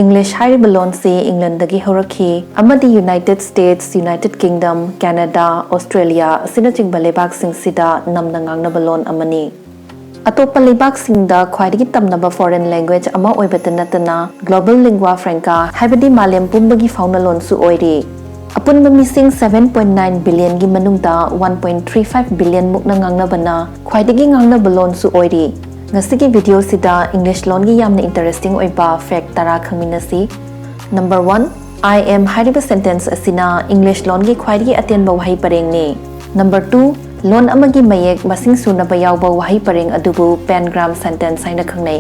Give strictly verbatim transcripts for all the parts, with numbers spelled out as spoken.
English ꯍꯥꯏꯔꯤꯕ ꯂꯣꯟꯁꯤ ꯏꯪꯂꯦꯟꯗꯒꯤ ꯍꯧꯔꯛꯈꯤ ꯑꯃꯗꯤ United States, United Kingdom, Canada, Australia ꯑꯁꯤꯅꯆꯤꯡꯕ ꯂꯩꯕꯥꯛꯁꯤꯡꯁꯤꯗ ꯅꯝꯅ ꯉꯥꯡꯅꯕ ꯂꯣꯟ ꯑꯃꯅꯤ꯫ ꯑꯇꯣꯞꯄ ꯂꯩꯕꯥꯛꯁꯤꯡꯗ ꯈ꯭ꯋꯥꯏꯗꯒꯤ ꯇꯝꯅꯕ foreign language ꯑꯃ ꯑꯣꯏꯕꯇ ꯅꯠꯇꯅ global lingua franca ꯍꯥꯏꯕꯗꯤ ꯃꯥꯂꯦꯝ ꯄꯨꯝꯕꯒꯤ ꯐꯥꯎꯅ ꯂꯣꯟꯁꯨ ꯑꯣꯏꯔꯤ꯫ ꯑꯄꯨꯟꯕ ꯃꯤꯁꯤꯡ seven point nine billionꯒꯤ ꯃꯅꯨꯡꯗ one point three five billion ꯃꯨꯛꯅ ꯉꯥꯡꯅꯕꯅ ꯈ꯭ꯋꯥꯏꯗꯒꯤ ꯉꯥꯡꯅꯕ ꯂꯣꯟꯁꯨ ꯑꯣꯏꯔꯤ꯫ ꯉꯁꯤꯒꯤ videoꯁꯤꯗ English ꯂꯣꯟꯒꯤ ꯌꯥꯝꯅ interesting ꯑꯣꯏꯕ fact ꯇꯔꯥ ꯈꯪꯃꯤꯟꯅꯁꯤ꯫ Number one, I am ꯍꯥꯏꯔꯤꯕ sentence ꯑꯁꯤꯅ English ꯂꯣꯟꯒꯤ ꯈ꯭ꯋꯥꯏꯗꯒꯤ ꯑꯇꯦꯟꯕ ꯋꯥꯍꯩ ꯄꯔꯦꯡꯅꯤ꯫ Number two, ꯂꯣꯟ ꯑꯃꯒꯤ ꯃꯌꯦꯛ ꯃꯁꯤꯡ ꯁꯨꯅꯕ ꯌꯥꯎꯕ ꯋꯥꯍꯩ ꯄꯔꯦꯡ ꯑꯗꯨꯕꯨ pangram sentence ꯍꯥꯏꯅ ꯈꯪꯅꯩ꯫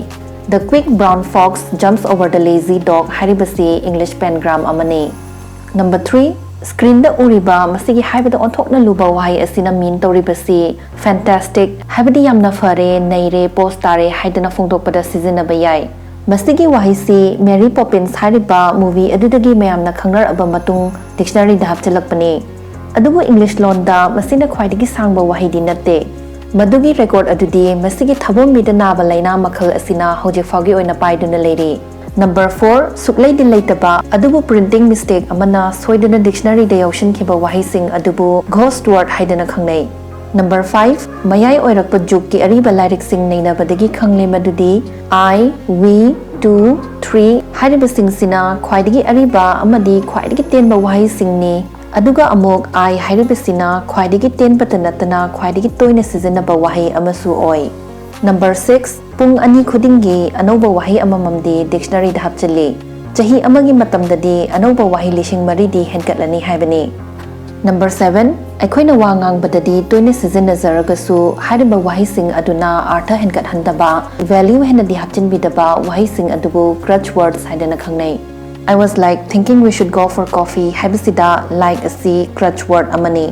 The quick brown fox jumps over the lazy dog ꯍꯥꯏꯔꯤꯕꯁꯤ English pangram ꯑꯃꯅꯤ꯫ Number three, screenꯗ ꯎꯔꯤꯕ ꯃꯁꯤꯒꯤ ꯍꯥꯏꯕꯗ ꯑꯣꯟꯊꯣꯛꯅ ꯂꯨꯕ ꯋꯥꯍꯩ ꯑꯁꯤꯅ mean ꯇꯧꯔꯤꯕꯁꯤ fantastic ꯍꯥꯏꯕꯗꯤ ꯌꯥꯝꯅ ꯐꯔꯦ, ꯅꯩꯔꯦ, ꯄꯣꯁ ꯇꯥꯔꯦ ꯍꯥꯏꯗꯅ ꯐꯣꯡꯗꯣꯛꯄꯗ ꯁꯤꯖꯤꯟꯅꯕ ꯌꯥꯏ꯫ ꯃꯁꯤꯒꯤ ꯋꯥꯍꯩꯁꯤ Mary Poppins ꯍꯥꯏꯔꯤꯕ movie ꯑꯗꯨꯗꯒꯤ ꯃꯌꯥꯝꯅ ꯈꯪꯅꯔꯛꯑꯕ ꯃꯇꯨꯡ dictionaryꯗ ꯍꯥꯞꯆꯤꯜꯂꯛꯄꯅꯤ꯫ ꯑꯗꯨꯕꯨ English ꯂꯣꯟꯗ ꯃꯁꯤꯅ ꯈ꯭ꯋꯥꯏꯗꯒꯤ ꯁꯥꯡꯕ ꯋꯥꯍꯩꯗꯤ ꯅꯠꯇꯦ꯫ ꯃꯗꯨꯒꯤ record ꯑꯗꯨꯗꯤ ꯃꯁꯤꯒꯤ ꯊꯥꯕꯣꯝꯕꯤꯗ ꯅꯥꯕ ꯂꯥꯏꯅꯥ ꯃꯈꯜ ꯑꯁꯤꯅ ꯍꯧꯖꯤꯛ ꯐꯥꯎꯒꯤ ꯑꯣꯏꯅ ꯄꯥꯏꯗꯨꯅ ꯂꯩꯔꯤ꯫ Number four, ꯁꯨꯛꯂꯩꯗꯤ ꯂꯩꯇꯕ ꯑꯗꯨꯕꯨ printing mistake ꯑꯃꯅ ꯁꯣꯏꯗꯨꯅ dictionaryꯗ ꯌꯥꯎꯁꯤꯟꯈꯤꯕ ꯋꯥꯍꯩꯁꯤꯡ ꯑꯗꯨꯕꯨ ghost word ꯍꯥꯏꯗꯅ ꯈꯪꯅꯩ꯫ Number five, ꯃꯌꯥꯏ ꯑꯣꯏꯔꯛꯄ ꯖꯨꯒꯀꯤ ꯑꯔꯤꯕ ꯂꯥꯏꯔꯤꯛꯁꯤꯡ ꯅꯩꯅꯕꯗꯒꯤ ꯈꯪꯂꯦ ꯃꯗꯨꯗꯤ I, we, to, three ꯍꯥꯏꯔꯤꯕꯁꯤꯡꯁꯤꯅ ꯈ꯭ꯋꯥꯏꯗꯒꯤ ꯑꯔꯤꯕ ꯑꯃꯗꯤ ꯈ꯭ꯋꯥꯏꯗꯒꯤ ꯇꯦꯟꯕ ꯋꯥꯍꯩꯁꯤꯡꯅꯤ꯫ ꯑꯗꯨꯒ ꯑꯃꯨꯛ I ꯍꯥꯏꯔꯤꯕꯁꯤꯅ ꯈ꯭ꯋꯥꯏꯗꯒꯤ ꯇꯦꯟꯕꯇ ꯅꯠꯇꯅ ꯈ꯭ꯋꯥꯏꯗꯒꯤ ꯇꯣꯏꯅ ꯁꯤꯖꯤꯟꯅꯕ ꯋꯥꯍꯩ ꯑꯃꯁꯨ ꯑꯣꯏ꯫ Number six, ꯄꯨꯡ ꯑꯅꯤ ꯈꯨꯗꯤꯡꯒꯤ ꯑꯅꯧꯕ ꯋꯥꯍꯩ ꯑꯃꯃꯝꯗꯤ dictionaryꯗ ꯍꯥꯞꯆꯤꯜꯂꯤ꯫ ꯆꯍꯤ ꯑꯃꯒꯤ ꯃꯇꯝꯗꯗꯤ ꯑꯅꯧꯕ ꯋꯥꯍꯩ ꯂꯤꯁꯤꯡ ꯃꯔꯤꯗꯤ ꯍꯦꯟꯒꯠꯂꯅꯤ ꯍꯥꯏꯕꯅꯤ꯫ Number seven, ꯑꯩꯈꯣꯏꯅ ꯋꯥ ꯉꯥꯡꯕꯗꯗꯤ ꯇꯣꯏꯅ ꯁꯤꯖꯤꯟꯅꯖꯔꯒꯁꯨ ꯍꯥꯏꯔꯤꯕ ꯋꯥꯍꯩꯁꯤꯡ ꯑꯗꯨꯅ ꯑꯥꯔꯊ ꯍꯦꯟꯒꯠꯍꯟꯗꯕ, value ꯍꯦꯟꯅꯗꯤ ꯍꯥꯞꯆꯤꯟꯕꯤꯗꯕ ꯋꯥꯍꯩꯁꯤꯡ ꯑꯗꯨꯕꯨ crutch words ꯍꯥꯏꯗꯅ ꯈꯪꯅꯩ꯫ I was like thinking we should go for coffee ꯍꯥꯏꯕꯁꯤꯗ like ꯑꯁꯤ crutch word ꯑꯃꯅꯤ꯫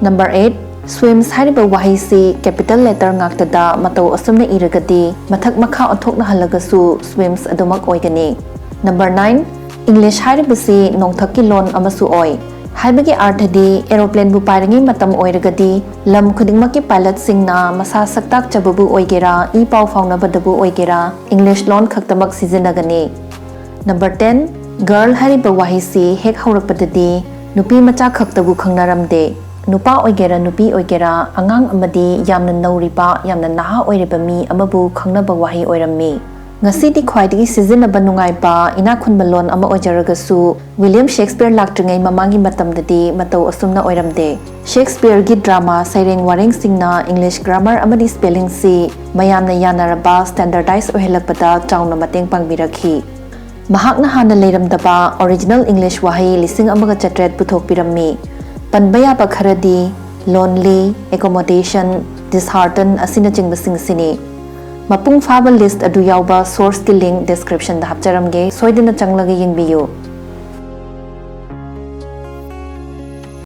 Number eight, swims ꯍꯥꯏꯔꯤꯕ ꯋꯥꯍꯩꯁꯤ capital letter ꯉꯥꯛꯇꯗ ꯃꯇꯧ ꯑꯁꯨꯝꯅ ꯏꯔꯒꯗꯤ ꯃꯊꯛ ꯃꯈꯥ ꯑꯣꯟꯊꯣꯛꯅꯍꯜꯂꯒꯁꯨ swims ꯑꯗꯨꯃꯛ ꯑꯣꯏꯒꯅꯤ꯫ Number nine, English ꯍꯥꯏꯔꯤꯕꯁꯤ ꯅꯣꯡꯊꯛꯀꯤ ꯂꯣꯟ ꯑꯃꯁꯨ ꯑꯣꯏ꯫ ꯍꯥꯏꯕꯒꯤ ꯑꯥꯔꯊꯗꯤ aeroplaneꯕꯨ ꯄꯥꯏꯔꯤꯉꯩ ꯃꯇꯝ ꯑꯣꯏꯔꯒꯗꯤ ꯂꯝ ꯈꯨꯗꯤꯡꯃꯛꯀꯤ pilotꯁꯤꯡꯅ ꯃꯁꯥ ꯁꯛꯇꯥꯛꯆꯕꯕꯨ ꯑꯣꯏꯒꯦꯔꯥ, ꯏ ꯄꯥꯎ ꯐꯥꯎꯅꯕꯗꯕꯨ ꯑꯣꯏꯒꯦꯔꯥ, English ꯂꯣꯟ ꯈꯛꯇꯃꯛ ꯁꯤꯖꯤꯟꯅꯒꯅꯤ꯫ Number ten, girl ꯍꯥꯏꯔꯤꯕ ꯋꯥꯍꯩꯁꯤ ꯍꯦꯛ ꯍꯧꯔꯛꯄꯗꯗꯤ ꯅꯨꯄꯤ ꯃꯆꯥ ꯈꯛꯇꯕꯨ ꯈꯪꯅꯔꯝꯗꯦ꯫ ꯅꯨꯄꯥ ꯑꯣꯏꯒꯦꯔꯥ ꯅꯨꯄꯤ ꯑꯣꯏꯒꯦꯔꯥ, ꯑꯉꯥꯡ ꯑꯃꯗꯤ ꯌꯥꯝꯅ ꯅꯧꯔꯤꯕ, ꯌꯥꯝꯅ ꯅꯍꯥ ꯑꯣꯏꯔꯤꯕ ꯃꯤ ꯑꯃꯕꯨ ꯈꯪꯅꯕ ꯋꯥꯍꯩ ꯑꯣꯏꯔꯝꯃꯤ꯫ ꯉꯁꯤꯗꯤ ꯈ꯭ꯋꯥꯏꯗꯒꯤ ꯁꯤꯖꯤꯟꯅꯕ ꯅꯨꯡꯉꯥꯏꯕ ꯏꯅꯥꯛ ꯈꯨꯟꯕ ꯂꯣꯟ ꯑꯃ ꯑꯣꯏꯖꯔꯒꯁꯨ, ꯋꯤꯂꯤꯌꯝ ꯁꯦꯛꯁꯄꯤꯌꯔ ꯂꯥꯛꯇ꯭ꯔꯤꯉꯩ ꯃꯃꯥꯡꯒꯤ ꯃꯇꯝꯗꯗꯤ ꯃꯇꯧ ꯑꯁꯨꯝꯅ ꯑꯣꯏꯔꯝꯗꯦ꯫ ꯁꯦꯛꯁꯄꯤꯌꯔꯒꯤ ꯗ꯭ꯔꯃꯥ ꯁꯩꯔꯦꯡ ꯋꯥꯔꯦꯡꯁꯤꯡꯅ ꯏꯪꯂꯤꯁ ꯒ꯭ꯔꯥꯃꯔ ꯑꯃꯗꯤ ꯁ꯭ꯄꯦꯂꯤꯡꯁꯤ ꯃꯌꯥꯝꯅ ꯌꯥꯅꯔꯕ, ꯁ꯭ꯇꯦꯟꯗꯔꯗꯥꯏꯖ ꯑꯣꯏꯍꯜꯂꯛꯄꯗ ꯆꯥꯎꯅ ꯃꯇꯦꯡ ꯄꯥꯡꯕꯤꯔꯛꯈꯤ꯫ ꯃꯍꯥꯛꯅ ꯍꯥꯟꯅ ꯂꯩꯔꯝꯗꯕ ꯑꯣꯔꯤꯖꯤꯅꯦꯜ ꯏꯪꯂꯤꯁ ꯋꯥꯍꯩ ꯂꯤꯁꯤꯡ ꯑꯃꯒ ꯆꯥꯇ꯭ꯔꯦꯠ ꯄꯨꯊꯣꯛꯄꯤꯔꯝꯃꯤ꯫ ꯄꯟꯕ ꯌꯥꯕ ꯈꯔꯗꯤ lonely, accommodation, dishearten ꯑꯁꯤꯅꯆꯤꯡꯕꯁꯤꯡꯁꯤꯅꯤ꯫ ꯃꯄꯨꯡ ꯐꯥꯕ ꯂꯤꯁ꯭ꯠ ꯑꯗꯨ ꯌꯥꯎꯕ ꯁꯣꯔꯁꯀꯤ ꯂꯤꯡꯛ ꯗꯤꯁꯀ꯭ꯔꯤꯞꯁꯟꯗ ꯍꯥꯞꯆꯔꯝꯒꯦ, ꯁꯣꯏꯗꯅ ꯆꯪꯂꯒ ꯌꯦꯡꯕꯤꯌꯨ꯫